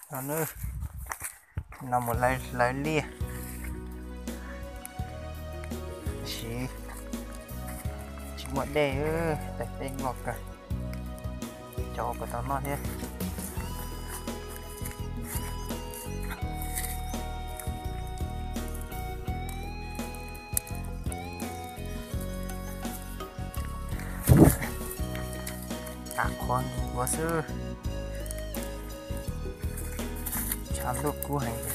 No nawb, no mus hlawv liaj, tab sis tsis muaj dej, tais teb loj kawg, cov ua puas tau noj thiab. Tav qhuav nkaus xwb, tshav ntuj kub heev.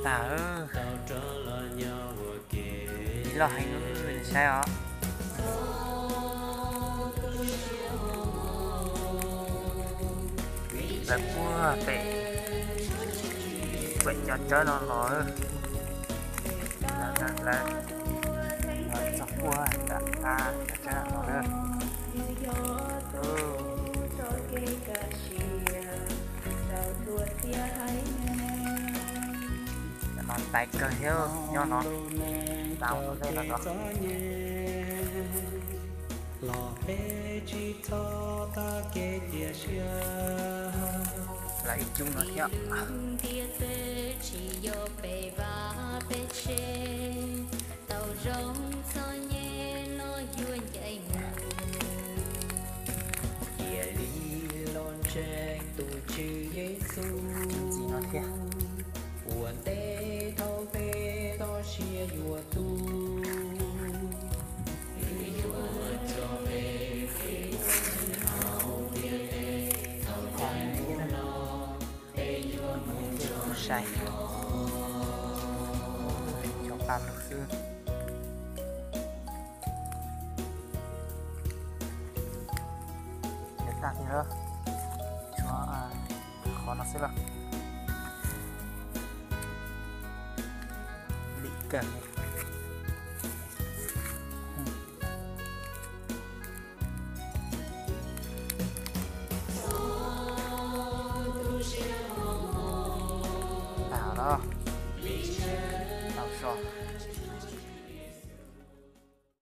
Tag, loj heev, saib os. Lawv puag pem, pem cov tsawb no los, lawv txog puag nram qab cov tsawb no na. Cov no tais kawg thiab, nyob no, tau tus dej no los. Lawv ib cub no thiab. Ntxiv no thiab. Sai, cov paj lug xwb. Lawv tag tiag lawm, tshuav qhov no xwb lawm. Lim kawg li. Tag los, tau so.